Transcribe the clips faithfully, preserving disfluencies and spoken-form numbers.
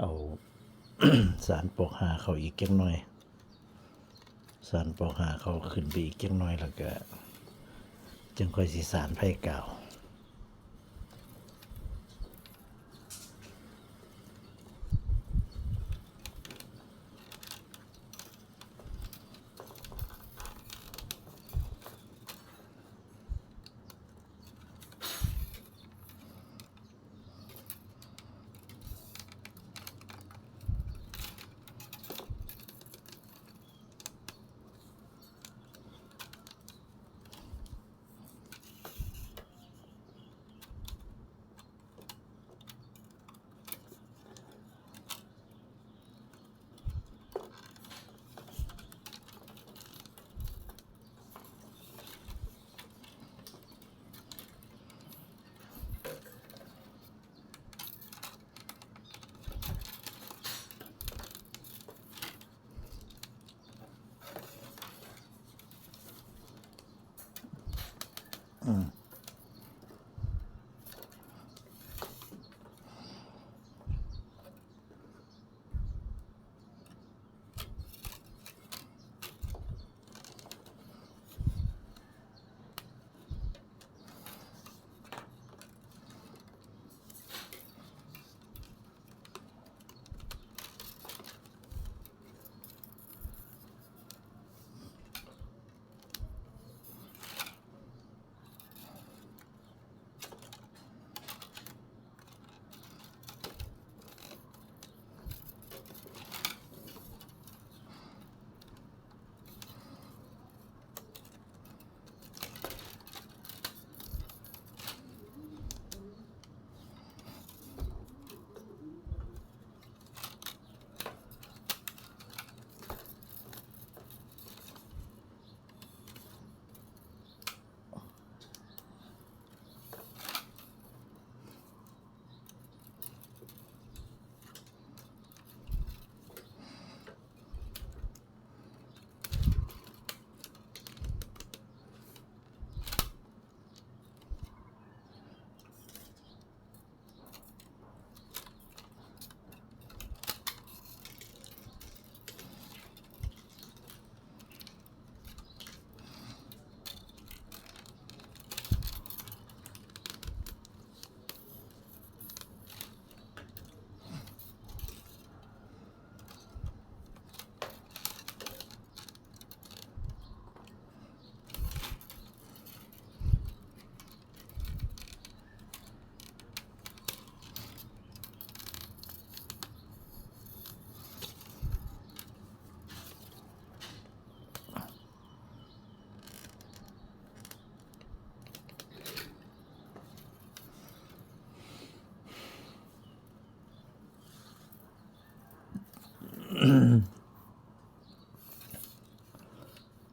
เอา สานปอกห้าเข้าอีกจักหน่อย สานปอกห้าเข้าขึ้นไปอีกจักหน่อย แล้วก็จั่งค่อยสิสานไฟกาว อืม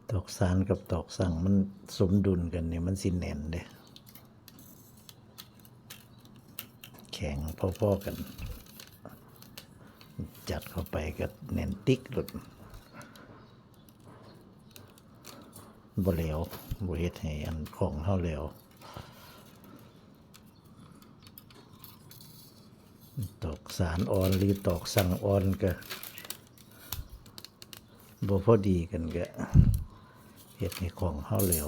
ตอกสานกับตอกสั่งมันสมดุลกันนี่มันสิแน่นเด้ แข็งพอๆกัน จัดเข้าไปก็แน่นติ๊กโลด บ่แหลว บ่เฮ็ดให้อันของเฮาแหลว ตอกสานอ่อนหรือตอกสั่งอ่อนก็บ่พอดีกันก็เฮ็ดให้ของเฮาแหลว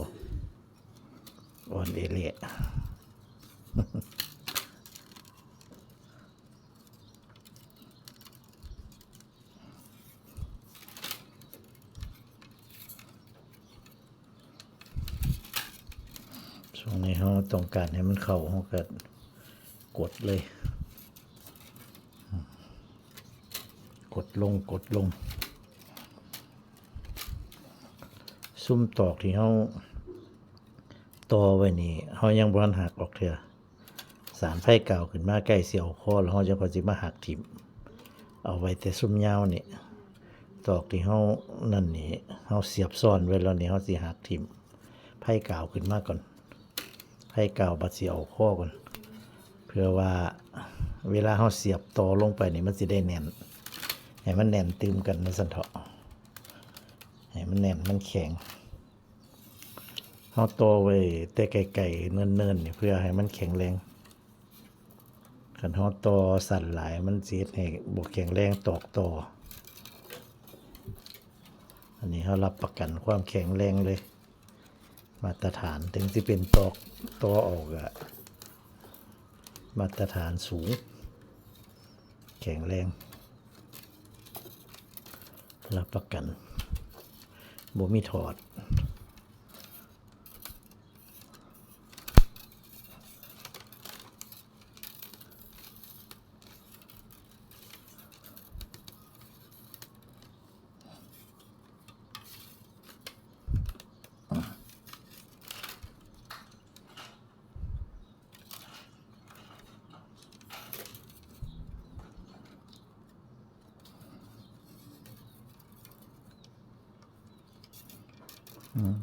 อ่อนเอเละ ช่วงนี้เฮาต้องการให้มันเข้า เฮาก็กดเลย กดลง กดลง ซุมตอกที่เฮาต่อไว้นี่ เฮายังบ่ทันหักออกเทื่อ สานไฟกาวขึ้นมาใกล้สิเอาคอแล้ว เฮาจั่งค่อยสิมาหักถิ่ม เอาไว้แต่ซุมยาวนี่ ตอกที่เฮานั่นนี่ เฮาเสียบซ้อนไว้แล้วนี่ เฮาสิหักถิ่ม ไฟกาวขึ้นมาก่อน ไฟกาวบัดสิเอาคอก่อน เพื่อว่าเวลาเฮาเสียบต่อลงไปนี่ มันสิได้แน่น ให้มันแน่นตื่มกันว่าซั่นเถาะ ให้มันแน่นมันแข็ง เฮาต่อไว้แต่ไกลๆ เนินๆ นี่ เพื่อให้มันแข็งแรง คันเฮาต่อสั้นหลายมันสิเฮ็ดให้บ่แข็งแรงตอกต่อ อันนี้เฮารับประกันความแข็งแรงเลย มาตรฐาน ถึงสิเป็นตอกต่อเอากะมาตรฐานสูง แข็งแรง รับประกัน บ่มีถอด อืม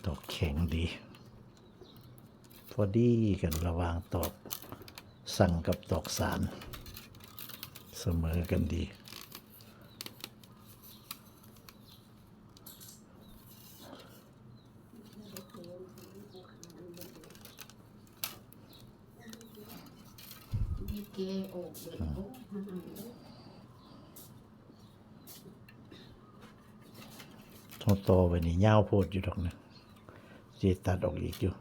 ตอกแข็งดี พอดีกันระหว่างตอกสั่งกับตอกสาน เสมอกันดี เฮาต่อไว้นี่ยาวโพดอยู่ดอกนะ สิตัดออกอีกอยู่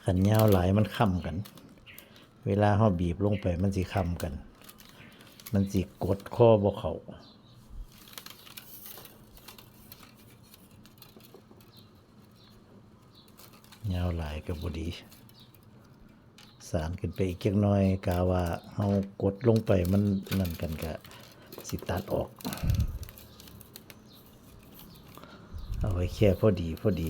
คันยาวหลายมันค้ำกัน เวลาเฮาบีบลงไปมันสิค้ำกัน มันสิกดคอบ่เข้า ยาวหลายก็บ่ดี สานขึ้นไปอีกจักหน่อย กะว่าเฮากดลงไปมันนั่นกันกะสิตัดออก เอาไว้แค่พอดีพอดี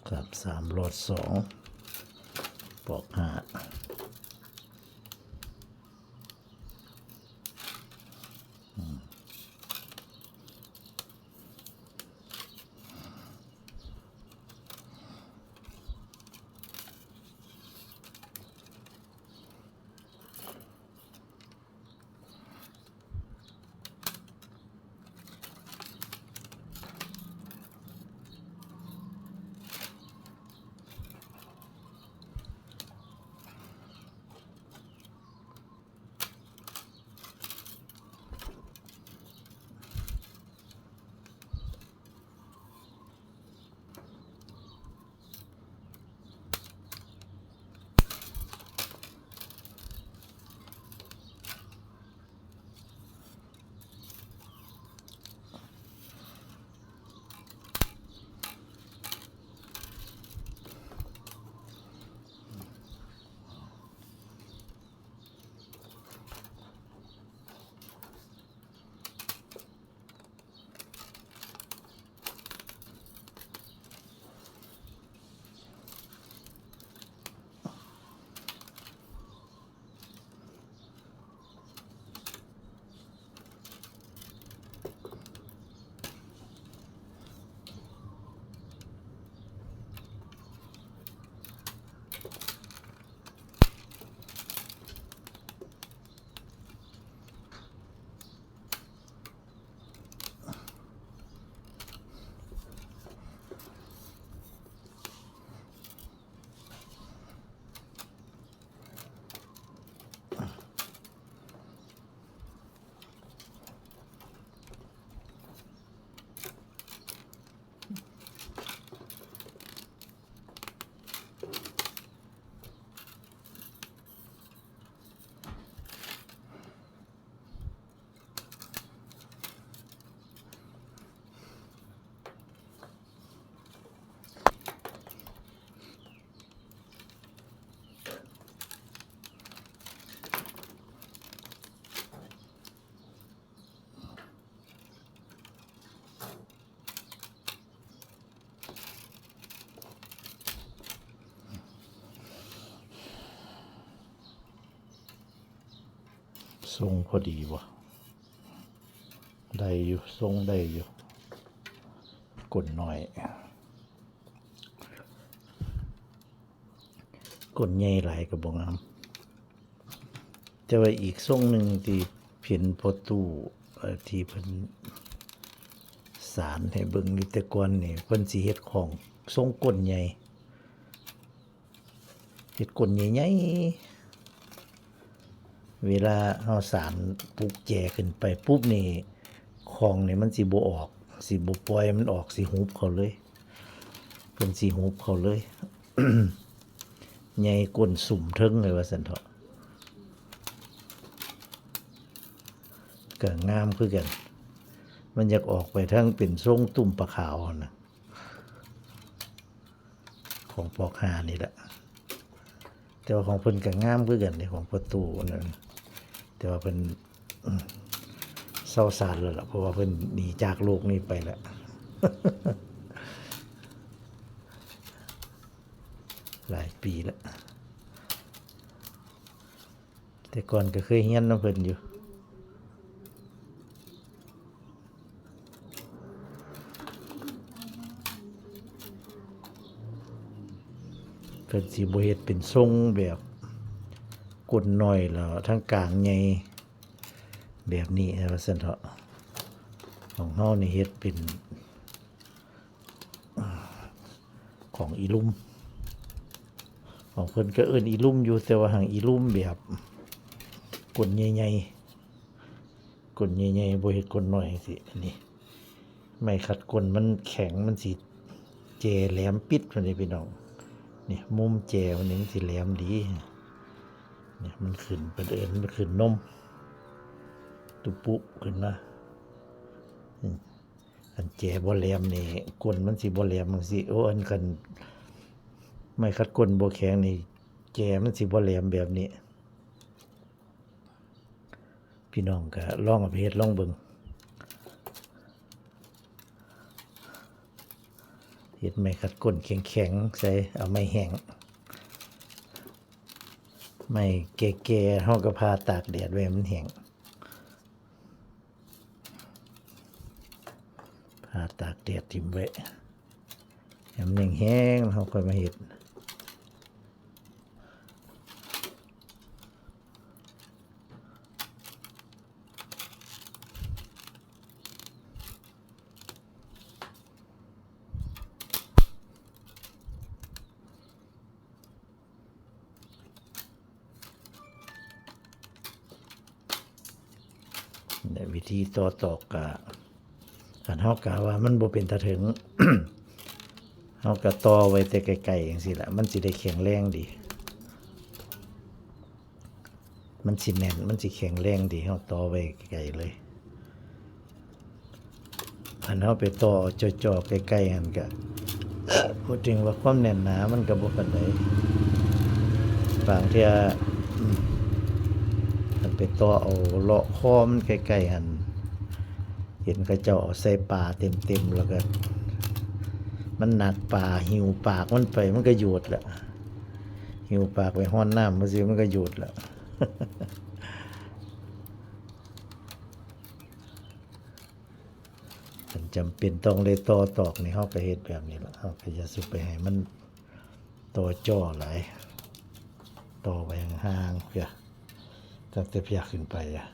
ครับ สามหลอดสอง ปอกห้า อืม ทรงพอดีบ่ ได้อยู่ ทรงได้อยู่ ก้นน้อย ก้นใหญ่หลายก็บ่งาม แต่ว่าอีกทรงหนึ่งที่เห็นพ่อตู้ เอ่อ ที่เพิ่นสานให้เบิ่งอยู่แต่ก่อนนี่ เพิ่นสิเฮ็ดของทรงก้นใหญ่ เฮ็ดก้นใหญ่ๆ เวลาเฮาสานปลุกแจขึ้นไปปุ๊บนี่ ของนี่มันสิบ่ออก สิบ่ปล่อยมันออก สิหุบเข้าเลย เพิ่นสิหุบเข้าเลย ใหญ่ก้นสุมเทิงเลยว่าซั่นเถาะ ก็งามคือกัน มันอยากออกไปทางเป็นทรงตุ่มปลาขาวหั่นนะ ของปอกห้านี่แหละ แต่ว่าของเพิ่นก็งามคือกันเด้ ของประตูนั่น แต่ว่าเพิ่น อืม เซาสานแล้วล่ะ เพราะว่าเพิ่นหนีจากโลกนี้ไปแล้ว หลายปีแล้ว แต่ก่อนก็เคยเฮียนนำเพิ่นอยู่ เพิ่นสิบ่เฮ็ดเป็นทรงแบบก้นน้อยแล้วทางกลางใหญ่แบบนี้นะ ว่าซั่นเถาะ ของเฮานี่เฮ็ดเป็น ของอีลุ่ม ของเพิ่นก็เอิ้นอีลุ่มอยู่ แต่ว่าหั่นอีลุ่มแบบก้นใหญ่ๆ ก้นใหญ่ๆ บ่เฮ็ดก้นน้อยจังซี้ อันนี้ ไม้ขัดก้นมันแข็ง มันสิแจแหลมปิด ว่าซั่นเด้พี่น้อง นี่ มุมแจมันนี่มันสิแหลมดี นี่ มันขึ้น เพิ่นเอิ้นมันขึ้นนม ตุปุขึ้นมา อืม คันแจบ่แหลมนี่ ก้นมันสิบ่แหลมจังซี้ โอ้ อันคันไม้ขัดก้นบ่แข็งนี่ แจมันสิบ่แหลมแบบนี้ พี่น้องก็ลองเอาไปเฮ็ดลองเบิ่ง เฮ็ดไม้ขัดก้นแข็งๆ ใส่ เอาไม้แห้ง ไม้แก่ๆ เฮาก็ผ่าตากแดดไว้ให้มันแห้ง ผ่าตากแดดถิ่มไว้ ให้มันแห้งๆ แล้วเฮาค่อยมาเฮ็ด และวิธีต่อตอกกะ คันเฮากะว่ามันบ่เป็นตาเถิง เฮากะต่อไว้แต่ไกลๆ จังซี้ล่ะ มันสิได้แข็งแรงดี มันสิแน่น มันสิแข็งแรงดี เฮาต่อไว้ไกลๆ เลย คันเฮาไปต่อจ่อๆ ใกล้ๆ หั่นกะ พูดถึงว่าความแน่นหนามันก็บ่ปานใด บางเทื่อ อืม คันไปต่อเอาเลาะคอมันใกล้ๆ หั่น เห็นเขาเจ้าเอาใส่ปาเต็มๆ แล้วก็ มันหนักปา หิ้วปากมันไป มันก็หยุดละ หิ้วปากไปฮ้อนน้ำซื่อๆ มันก็หยุดละ คันจำเป็นต้องได้ต่อตอกนี่ เฮาก็เฮ็ดแบบนี้ล่ะ เฮาก็อย่าสิไปให้มันต่อจ่อหลาย ต่อไปห่างๆ เพีย ตั้งแต่เพียขึ้นไปอะ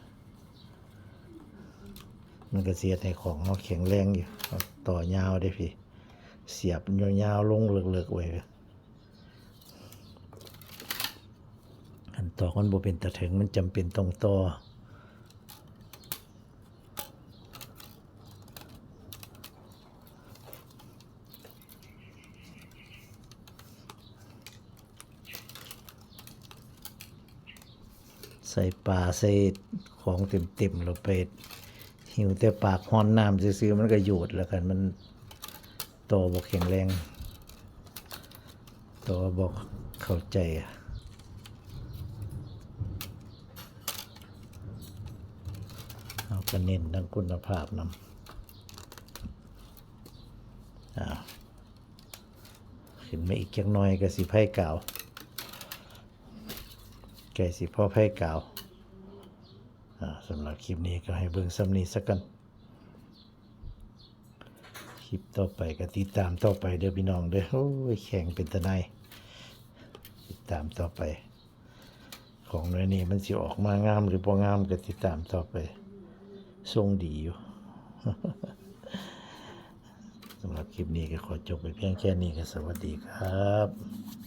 มันก็สิเฮ็ดให้ของเฮาแข็งแรงอยู่ ต่อยาวเด้พี่ เสียบยาวๆ ลงเลิกๆ ไว้ คันตอกมันบ่เป็นตาเถิง มันจำเป็นต้องต่อ ใส่ปา ใส่ของเต็มๆ แล้วไปหิ้วแต่ปากฮ้อนน้ำซื่อๆ มันก็หยุดแล้ว คันมันต่อบ่แข็งแรง ต่อบ่เข้าใจ เฮาก็เน้นเรื่องคุณภาพนำ อ่า ขึ้นมาอีกจักหน่อยก็สิไพ่กาว ใกล้สิพอไพ่กาว สำหรับคลิปนี้ก็ให้เบิ่งส่ำนี้ซะก่อน คลิปต่อไปก็ติดตามต่อไปเด้อพี่น้องเด้อ โอ้ย แข้งเป็นตาหน่าย ติดตามต่อไป ของหน่วยนี้มันสิออกมางามหรือบ่งามก็ติดตามต่อไป ทรงดีอยู่ สำหรับคลิปนี้ก็ขอจบไปเพียงแค่นี้ก็สวัสดีครับ